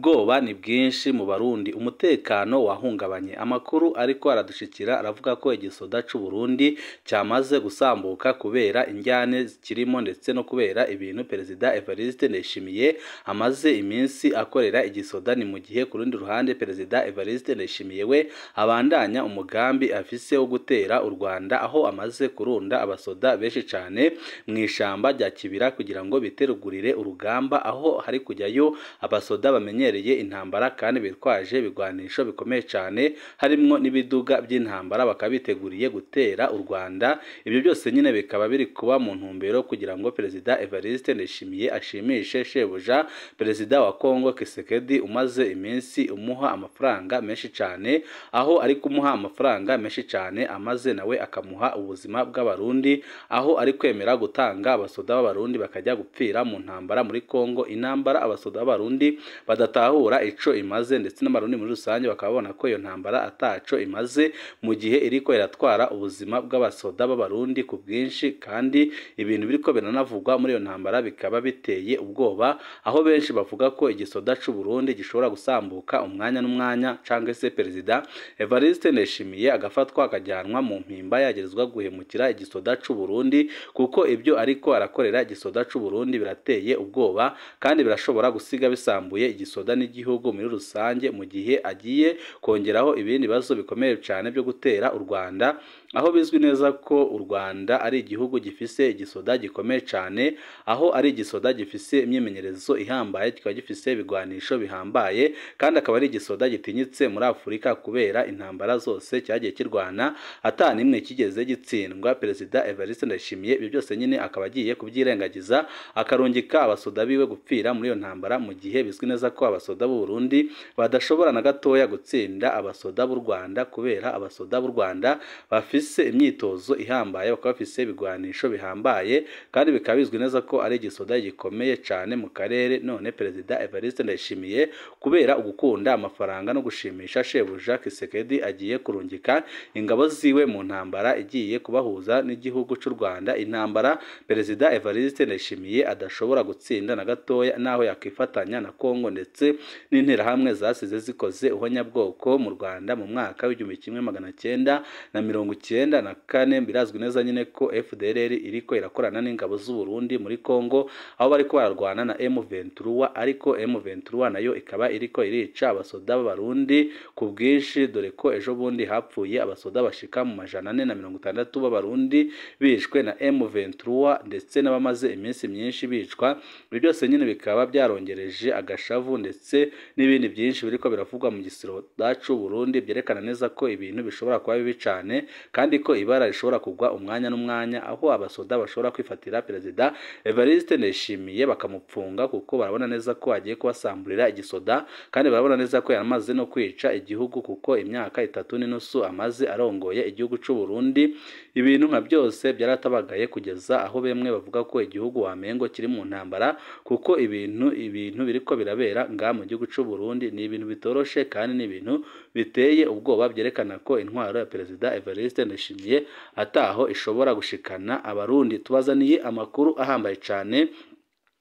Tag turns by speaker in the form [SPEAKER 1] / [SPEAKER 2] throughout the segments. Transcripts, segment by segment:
[SPEAKER 1] Ubwoba ni bwinshi mu Barundi, umutekano wahungabanye. Amakuru ariko aradushikira aravuga ko igisoda c'u Burundi cyamaze gusambuka kubera injyane kirimo ndetse no kubera ibintu Perezida Evariste Ndayishimiye amaze iminsi akorera igisoda. Ni mu gihe ku rundi ruhande Perezida Evariste Ndayishimiye we abandanya umugambi afise wo gutera u Rwanda, aho amaze kurunda abasoda benshi cane mu ishamba rya Kibira kugira ngo biterugurire urugamba, aho hari kujyayo abasoda bamenyereye intambara kandi bitwaje ibigwanisho bikomeye cane harimwo n'ibiduga by'intambara, bakaba biteguriye gutera u Rwanda. Ibyo byose nyine bikaba biri kuba mu ntumbero kugira ngo Perezida Evariste Ndayishimiye ashimishe shebuja Perezida wa Kongo Kisekedi, umaze iminsi umuha amafaranga menshi cane, aho ari kumuha amafaranga menshi cane amaze nawe akamuha ubuzima bw'Abarundi, aho ari kwemera gutanga abasoda b'Abarundi bakajya gupfira mu ntambara muri Kongo, intambara abasoda b'Abarundi badatahura ico imaze, ndetse n'Abarundi muri rusange bakabona ko iyo ntambara ataco imaze mu gihe iriko iratwara ubuzima bw'abasoda b'Abarundi ku bwinshi. Kandi ibintu biriko biranavugwa muri iyo ntambara bikaba biteye ubwoba, aho benshi bavuga ko igisoda c'u Burundi gishobora gusambuka umwanya n'umwanya, canke se Perezida Evariste Ndayishimiye agafatwa akajyanwa mu mpimba yagerezwa guhemukira igisoda c'u Burundi, kuko ibyo ariko arakorera igisoda c'u Burundi birateye ubwoba kandi birashobora gusiga bisambuye igisoda n'igihugu muri rusange, mu gihe agiye kongeraho ibindi bibazo bikomeye cyane byo gutera u Rwanda, aho bizwi neza ko u Rwanda ari igihugu gifise igisoda gikomeye cyane, aho ari igisoda gifise imyimenyerezo ihambaye, kikaba gifise ibigwanisho bihambaye, kandi akaba ari igisoda gitinyitse muri Afurika kubera intambara zose cyagiye kirwana ata nimwe kigeze gitsindwa. Perezida Evariste Ndayishimiye ibyo byose nyine akaba agiye kubyirengagiza akarungika abasoda biwe gupfira muri iyo ntambara, mu gihe bizwi neza ko abasoda b'u Burundi badashobora na gatoya gutsinda abasoda b'u Rwanda, kubera abasoda b'u Rwanda bafise imyitozo ihambaye, bakaba bafise ibigwanisho bihambaye, kandi bikaba bizwi neza ko ari igisoda gikomeye cyane mu karere. None Perezida Evariste Ndayishimiye kubera ugukunda amafaranga no gushimisha shebuja Kisekedi agiye kurungika ingabo ziwe mu ntambara igiye kubahuza n'igihugu cy'u Rwanda, intambara Perezida Evariste Ndayishimiye adashobora gutsinda na gatoya, naho yakifatanya na Kongo ndetse n'interahamwe zasize zikoze uhonyabwoko mu Rwanda mu mwaka w'1994. Birazwi neza nyine ko FDLR iriko irakorana n'ingabo z'u Burundi muri Kongo, aho bariko bararwana na M23, ariko M23 nayo ikaba iriko irica abasoda b'Abarundi ku bwinshi, dore ko ejo bundi hapfuye abasoda bashika mu 460 b'Abarundi bishwe na M23, ndetse n'abamaze iminsi myinshi bicwa. Ibi byose nyine bikaba byarongereje agashavu ndetse n'ibindi byinshi biriko biravugwa mu gisoda c'u Burundi, byerekana neza ko ibintu bishobora kuba bibi cane kandi ko ibara rishobora kugwa umwanya n'umwanya, aho abasoda bashobora kwifatira Perezida Evariste Ndayishimiye bakamupfunga, kuko barabona neza ko agiye kubasamburira igisoda, kandi barabona neza ko yamaze no kwica igihugu, kuko imyaka 3.5 amaze arongoye igihugu c'u Burundi. Ibintu nka byose byaratabagaye kugeza aho bemwe bavuga ko igihugu wamengo kiri mu ntambara, kuko ibintu biriko birabera nga mu gihugu c'u Burundi ni ibintu bitoroshe kandi ni ibintu biteye ubwoba, byerekana ko intwaro ya Perezida Evariste Ndayishimiye ataho ishobora gushikana Abarundi. Tubazaniye amakuru ahambaye cane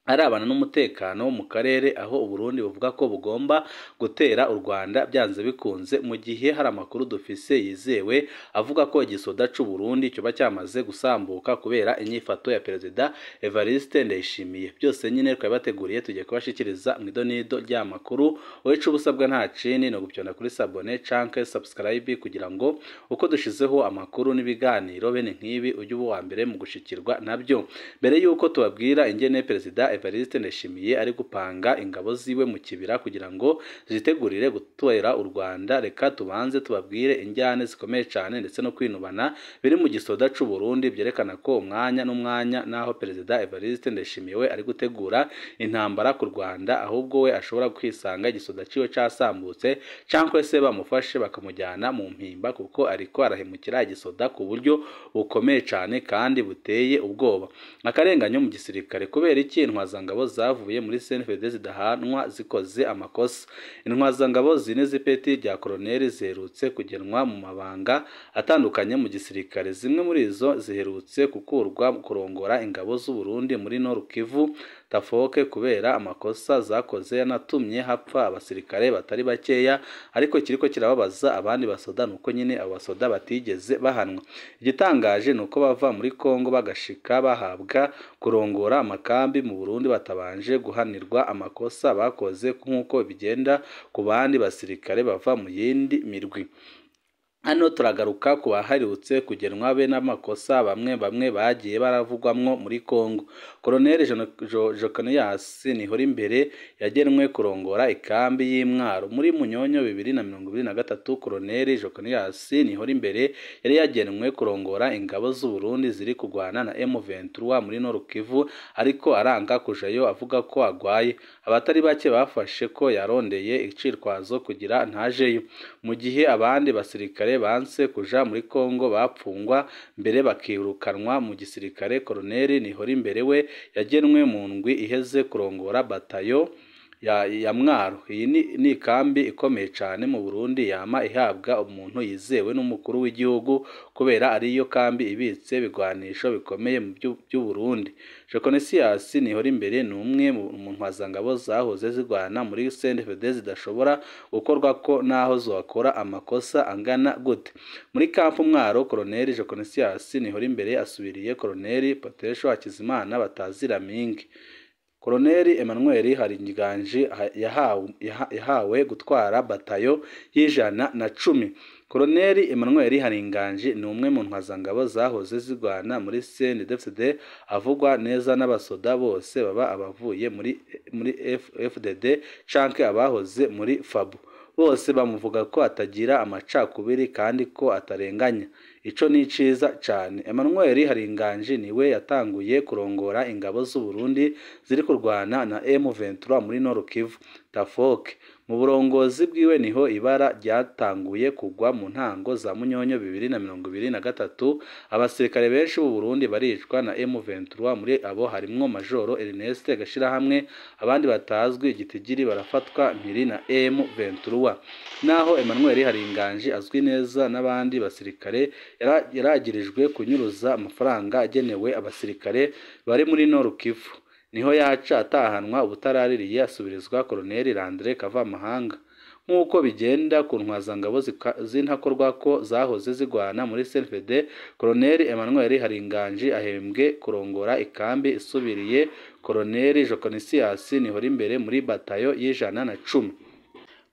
[SPEAKER 1] arabana n'umutekano mu karere, aho Uburundi buvuga ko bugomba gutera u Rwanda byanze bikunze, mu gihe hari amakuru dufise yizewe avuga ko igisoda c'u Burundi cyoba cyamaze gusambuka kubera inyifato ya Perezida Evariste Ndayishimiye. Byose nyine twabateguriye tugiye kubashikiriza mu idonido rya makuru. Wowe ubusabwa nta cini no gupyona kuri sabone canke subscribe kugira ngo uko dushizeho amakuru n'ibiganiro bene nk'ibi ujye uba wa mbere mu gushikirwa nabyo. Mbere yuko tubabwira ingene Perezida Evariste Ndayishimiye ari gupanga ingabo ziwe mu Kibira kugira ngo zitegurire gutera u Rwanda, reka tubanze tubabwire injyane zikomeye cyane ndetse no kwinubana biri mu gisoda c'u Burundi, byerekana ko umwanya n'umwanya naho Perezida Evariste Ndayishimiye we ari gutegura intambara ku Rwanda, ahubwo we ashobora kwisanga igisoda ciwe casambutse cyangwa se bamufashe bakamujyana mu mpimba, kuko ariko arahemukira igisoda ku buryo bukomeye cyane kandi buteye ubwoba. Akarenganyo mu gisirikare kubera iki intwazangabo zavuye muri CNDD zidahanwa zikoze amakosa. Intwazangabo zine z'ipeti rya koloneli ziherutse kugenwa mu mabanga atandukanye mu gisirikare. Zimwe muri izo ziherutse gukurwa kurongora ingabo z'u Burundi muri Nord Kivu Tafoke kubera amakosa zakoze yanatumye hapfa abasirikare batari bakeya, ariko kiriko kirababaza abandi basoda nuko nyine abo basoda batigeze bahanwa. Igitangaje nuko bava muri Kongo bagashika bahabwa kurongora amakambi mu Burundi batabanje guhanirwa amakosa bakoze nk'uko bigenda ku bandi basirikare bava mu yindi mirwi. Hano turagaruka ku baherutse kugenwa be n'amakosa bamwe bamwe bagiye baravugwamwo muri Kongo. Colonel Jokoniyas Nihorimbere yagenwe kurongora ikambi y'Imwaro muri Munyonyo 2023. Colonel Jokoniyas Nihorimbere yari yagenwe kurongora ingabo z'u Burundi ziri kugwana na M23 muri Nord Kivu, ariko aranga kujayo avuga ko agwaye. Abatari bake bafashe ko yarondeye icirwazo kugira ntajeyo, mu gihe abandi basirikare banse kuja muri Kongo bapfungwa mbere bakirukanwa mu gisirikare. Colonel Nihorimbere we yagenwe mu ndwi iheze kurongora batayo ya Mwaro. Iyi ni ikambi ikomeye cyane mu Burundi, yama ihabwa umuntu yizewe n'umukuru w'igihugu kubera ariyo kambi ibitse ibigwanisho bikomeye mu by'u Burundi. Jokonesias Nihorimbere ni umwe mu ntwazangabo zahoze zigwana muri CNDD zidashobora gukorwa ko naho zokora amakosa angana gute. Muri kampu Mwaro, Colonel Jokonesias Nihorimbere asubiriye Colonel Potesho Hakizimana batazira mingi. Colonel Emmanuel Haringanji yahawe gutwara batayo y'110. Colonel Emmanuel Haringanji ni umwe mu ntwazangabo zahoze zigwana muri CNDD-FDD, avugwa neza n'abasoda bose baba abavuye muri FDD canke abahoze muri FABU. Bose bamuvuga ko atagira amacakubiri kandi ko atarenganya. Ico ni ciza cane. Emmanuel Haringanji niwe yatanguye kurongora ingabo z'u Burundi ziri kurwana na M23 muri Nord Kivu Tafoke. Mu burongozi bwiwe niho ibara ryatanguye kugwa mu ntango za Munyonyo 2023. Abasirikare benshi b'u Burundi baricwa na M23, muri abo harimwo Majoro Ernest Gashirahamwe, abandi batazwi igitigiri barafatwa mpiri na M23. Naho Emmanuel Haringanji azwi neza n'abandi basirikare, yaragirijwe kunyuruza amafaranga agenewe abasirikare bari muri Nord Kivu. Niho yaca atahanwa ubutaraririye asubirizwa Colonel Landre Kavamahanga. Nk'uko bigenda ku ntwazangabo z'intakorwa ko zahoze zigwana muri CNDD, Colonel Emmanuel Haringanji ahembwe kurongora ikambi isubiriye Colonel Jokonisias Nihorimbere muri batayo y'110.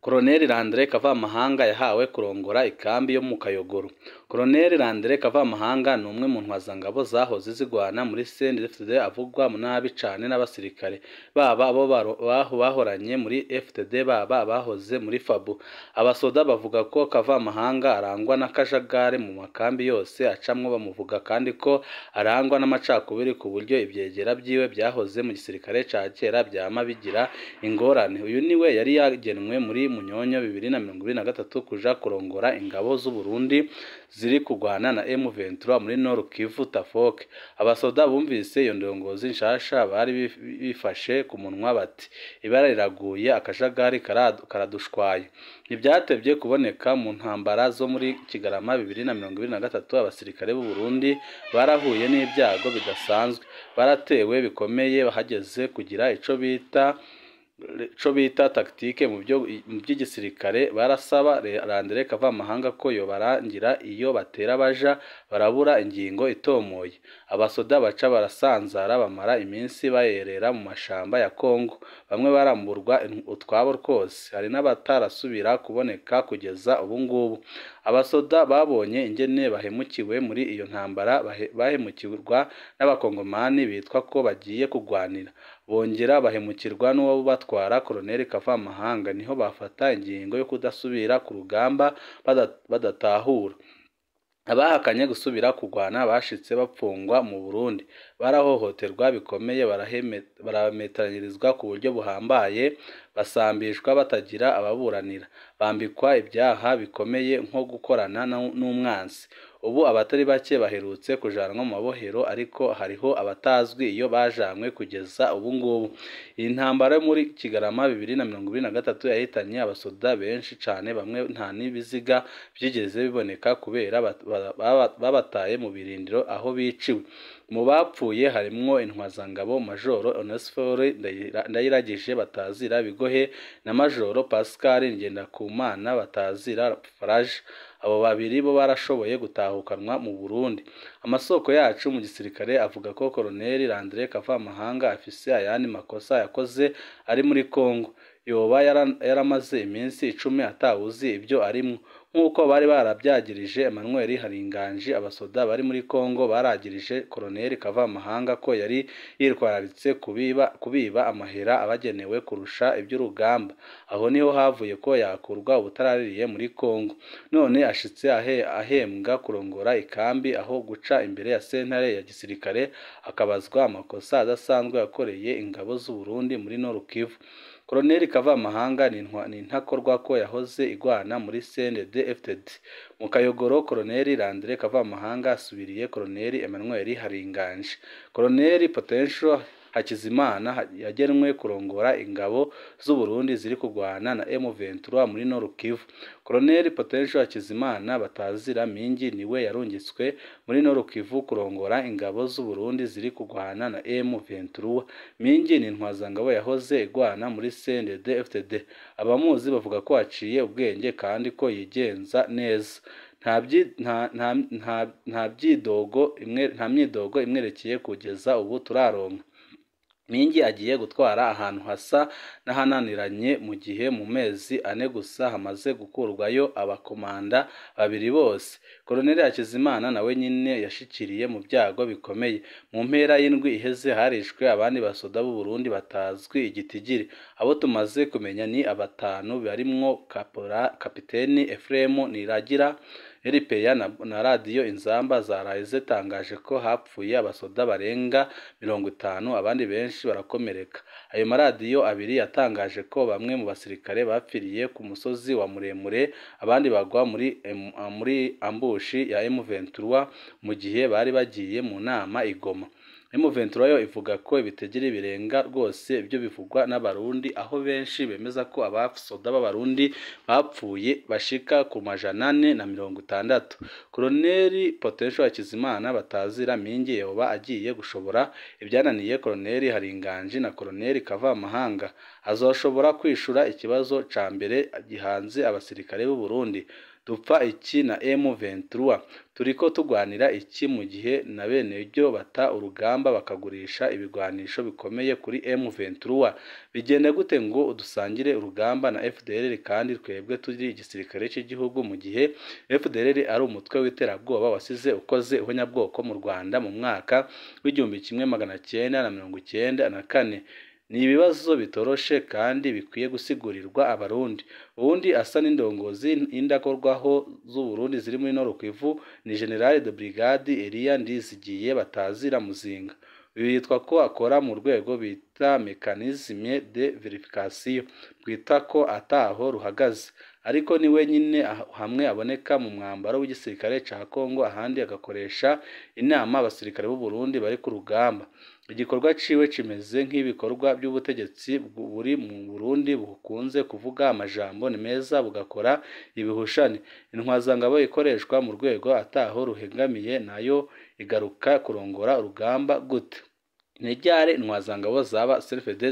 [SPEAKER 1] Colonel Landre Kavamahanga yahawe kurongora ikambi yo mu Kayogoro. Colonel Landre Kavamahanga ni umwe mu ntwazangabo zahoze zigwana muri CNDD-FDD, avugwa nabi cane n'abasirikare baba abo bahoranye muri FDD baba abahoze muri FABU. Abasoda bavuga ko Kavamahanga arangwa n'akajagari mu makambi yose acamwo, bamuvuga kandi ko arangwa n'amacakubiri ku buryo ibyegera byiwe byahoze mu gisirikare ca kera byama bigira ingorane. Uyu niwe yari yagenwe muri Munyonyo 2023 kuja kurongora ingabo z'u Burundi ziri kugwana na M23 muri Nord Kivu Tafoke. Abasoda bumvise iyo ndongozi nshasha bari bifashe ku munwa bati ibara riraguye, akajagari karadushwaye. Ntibyatevye kuboneka mu ntambara zo muri Kigarama 2023, abasirikare b'u Burundi barahuye n'ibyago bidasanzwe, baratewe bikomeye bahageze kugira ico bita tactique mu by'igisirikare. Barasaba Landre Kavamahanga ko yobarangira iyo batera baja, barabura ingingo itomoye. Abasoda baca barasanzara bamara iminsi bayerera mu mashamba ya Kongo, bamwe baramburwa utwabo rwose, hari n'abatarasubira kuboneka kugeza ubu ngubu. Abasoda babonye ingene bahemukiwe muri iyo ntambara, bahemukirwa n'abakongomani bitwa ko bagiye kugwanira, bongera bahemukirwa n'uwo batwara Colonel Kavamahanga. Niho bafata ingingo yo kudasubira ku rugamba badatahura. Abahakanye gusubira kugwana bashitse bapfungwa mu Burundi, barahohoterwa bikomeye, barametanyirizwa ku buryo buhambaye, basambishwa batagira ababuranira, bambikwa ibyaha bikomeye nko gukorana n'umwansi. Ubu abatari bake baherutse kujanwa mu mabohero, ariko hariho abatazwi iyo bajanywe kugeza ubu ngubu. Iyi ntambara yo muri Kigarama 2023 yahitanye abasoda benshi cane, bamwe nta n'ibiziga vyigeze biboneka kubera babataye mu birindiro aho biciwe. Mu bapfuye harimwo intwazangabo Majoro Onesphore Ndayiragije batazira Bigohe na Majoro Pascal Ngendakumana batazira Faraje. Abo babiri bo barashoboye gutahukanwa mu Burundi. Amasoko yacu mu gisirikare avuga ko Colonel Landry Kavamahanga afise ayandi makosa yakoze ari muri Congo. Yoba yaramaze iminsi 10 atawuzi ibyo arimwo, nk'uko bari barabyagirije Emmanuel Haringanji. Abasoda bari muri Congo baragirije Colonel Kavamahanga ko yari yitwararitse kubiba amahera abagenewe kurusha iby'urugamba. Aho niho havuye ko yakurwa ubutaraririye muri Congo. None ashitse ahembwa kurongora ikambi aho guca imbere ya sentare ya gisirikare akabazwa amakosa adasanzwe yakoreye ingabo z'u Burundi muri Nord Kivu. Colonel Kavamahanga ni ntakorwa ko yahoze igwana muri CNDD-FDD. Mu Kayogoro, Colonel Landry Kavamahanga asubiriye Colonel Emmanuel Haringanje. Colonel Potential Hakizimana yagenwe kurongora ingabo z'u Burundi ziri kurwana na M23 muri Nord Kivu. Colonel Potential Hakizimana batazira Mingi niwe yarungitswe muri Nord Kivu kurongora ingabo z'u Burundi ziri kurwana na M23. Mingi ni intwazangabo yahoze igwana muri CNDD-FDD. Abamuzi bavuga ko aciye ubwenge kandi ko yigenza neza. Nta myidogo imwerekeye kugeza ubu turaronka. Mingi agiye gutwara ahantu hasa n'ahananiranye mu gihe mu mezi 4 gusa hamaze gukurwayo abakomanda babiri bose. Colonel Hakizimana nawe nyine yashikiriye mu byago bikomeye. Mu mpera y'indwi iheze harishwe abandi basoda b'u Burundi batazwi igitigiri. Abo tumaze kumenya ni abatanu barimwo Kapiteni Ephraim Niragira. RPA na radiyo Inzamba zaraye zitangaje ko hapfuye abasoda barenga 50, abandi benshi barakomereka. Ayo maradiyo abiri yatangaje ko bamwe mu basirikare bapfiriye ku musozi wa Muremure, abandi bagwa muri ambushi ya M23 mu gihe bari bagiye mu nama i Goma. M23 yo ivuga ko ibitegere birenga rwose ibyo bivugwa n'abarundi, aho benshi bemeza ko abasoda b'abarundi bapfuye bashika ku 460. Colonel Potential Hakizimana batazira Mingi yoba agiye gushobora ibyananiye Colonel Haringanji na Colonel Kavamahanga. Azoshobora kwishura ikibazo ca mbere gihanze abasirikare b'u Burundi: dupfa iki na M23? Turiko tugwanira iki mu gihe na bene byo bata urugamba bakagurisha ibigwanisho bikomeye kuri M23? Bigenda gute ngo udusangire urugamba na FDLR kandi twebwe turi igisirikare cy'igihugu, mu gihe FDLR ari umutwe w'iterabwoba wasize ukoze ihonyabwoko mu Rwanda mu mwaka w'1994? Ni ibibazo bitoroshe kandi bikwiye gusigurirwa abarundi. Uwundi asa n'indongozi indakorwaho z'u Burundi ziri muri Nord Kivu ni General de Brigade Elia Ndizigiye batazira Muzinga. Uyu yitwa ko akora mu rwego bita mécanisme de vérification, rwita ko ataho ruhagaze, ariko ni wenyine hamwe aboneka mu mwambaro w'igisirikare ca Congo, ahandi agakoresha inama abasirikare b'u Burundi bari ku rugamba. Igikorwa ciwe kimeze nk'ibikorwa by'ubutegetsi buri mu Burundi bukunze kuvuga amajambo ni meza bugakora ibihushane. Intwazangabo ikoreshwa mu rwego ataho ruhengamiye nayo igaruka kurongora urugamba gute? Ni ryari intwazangabo zaba CNDD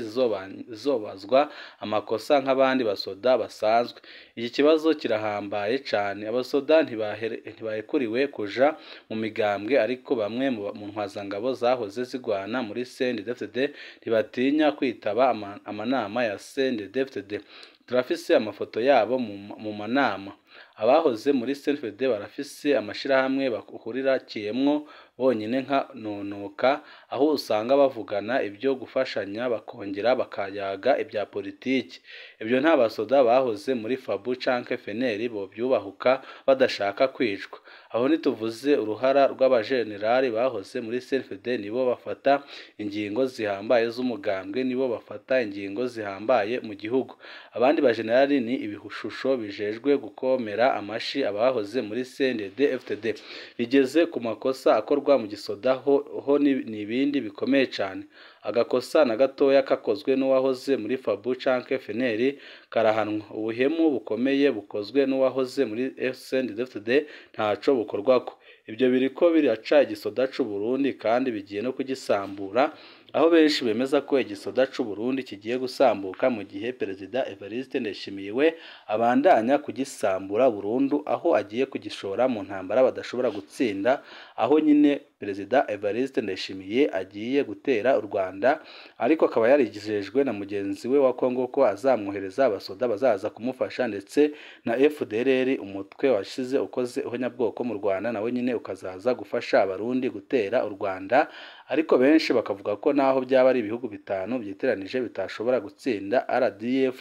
[SPEAKER 1] zizobazwa amakosa nk'abandi basoda basanzwe? Iki kibazo kirahambaye cane. Abasoda ntibarekuriwe kuja mu migambwe, ariko bamwe mu ntwazangabo zahoze zigwana muri CNDD-FDD ntibatinya kwitaba amanama ya CNDD-FDD. Turafise amafoto yabo mu manama. Abahoze muri CNDD barafise amashirahamwe bahurirakiyemwo bonyine nka Nonoka, aho usanga bavugana ibyo gufashanya bakongera bakayaga ibya politiki. Ibyo nta basoda bahoze muri FABU canke FNL bovyubahuka badashaka kwicwa. Aho ntituvuze uruhara rw'abajenerali bahoze muri CNDD, nibo bafata ingingo zihambaye z'umugambwe, nibo bafata ingingo zihambaye mu gihugu. Abandi bajenerali ni ibihushusho bijejwe gukomera gukomera amashi abahoze muri CNDD-FDD. Bigeze ku makosa akorwa mu gisoda ho ni ibindi bikomeye cane. Agakosa na gatoya kakozwe n'uwahoze muri FABU canke FNL karahanwa. Ubuhemu bukomeye bukozwe n'uwahoze muri CNDD-FDD ntaco bukorwako. Ibyo biriko biraca igisoda c'u Burundi kandi bigiye no kugisambura, aho benshi bemeza ko igisoda c'u Burundi kigiye gusambuka mu gihe Perezida Evariste Ndayishimiye abandanya kugisambura burundu, aho agiye kugishora mu ntambara badashobora gutsinda, aho nyine Perezida Evariste Ndayishimiye agiye gutera u Rwanda, ariko akaba yarigejejwe na mugenzi we wa Kongo ko azamwohereza abasoda bazaza kumufasha, ndetse na FDLR umutwe washize ukoze ihonyabwoko mu Rwanda nawe nyine ukazaza gufasha abarundi gutera u Rwanda. Ariko benshi bakavuga ko naho byaba ari ibihugu 5 byiteranije bitashobora gutsinda RDF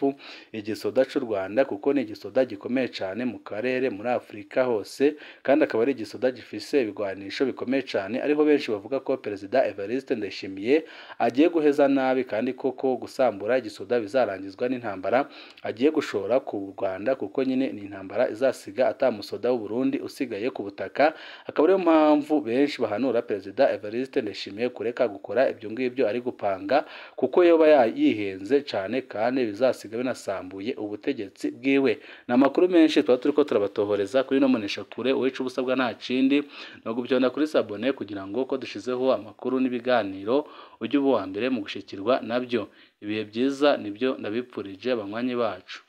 [SPEAKER 1] igisoda c'u Rwanda, kuko ni igisoda gikomeye cyane mu karere muri Afurika hose, kandi akaba ari igisoda gifise ibigwanisho bikomeye cyane. Ariho benshi bavuga ko Perezida Evariste Ndayishimiye agiye guheza nabi, kandi koko gusambura igisoda bizarangizwa n'intambara agiye gushora ku Rwanda, kuko nyine ni intambara izasiga atamusoda w'u Burundi usigaye ku butaka. Akaba ariyo mpamvu benshi bahanura Perezida Evariste Ndayishimiye kureka gukora ibyo ngibyo ari gupanga, kuko yoba yihenze cyane kandi bizasiga binasambuye ubutegetsi bwiwe. Ni amakuru menshi tuba turiko turabatohoreza kuri no Mboneshakure. Uwica ubusabwa nta kindi no gubyonda kuri sabone kugira ngo ko dushizeho amakuru n'ibiganiro ujye uba uwa mbere mu gushikirwa nabyo. Ibihe byiza nibyo ndabipfurije banywanyi bacu.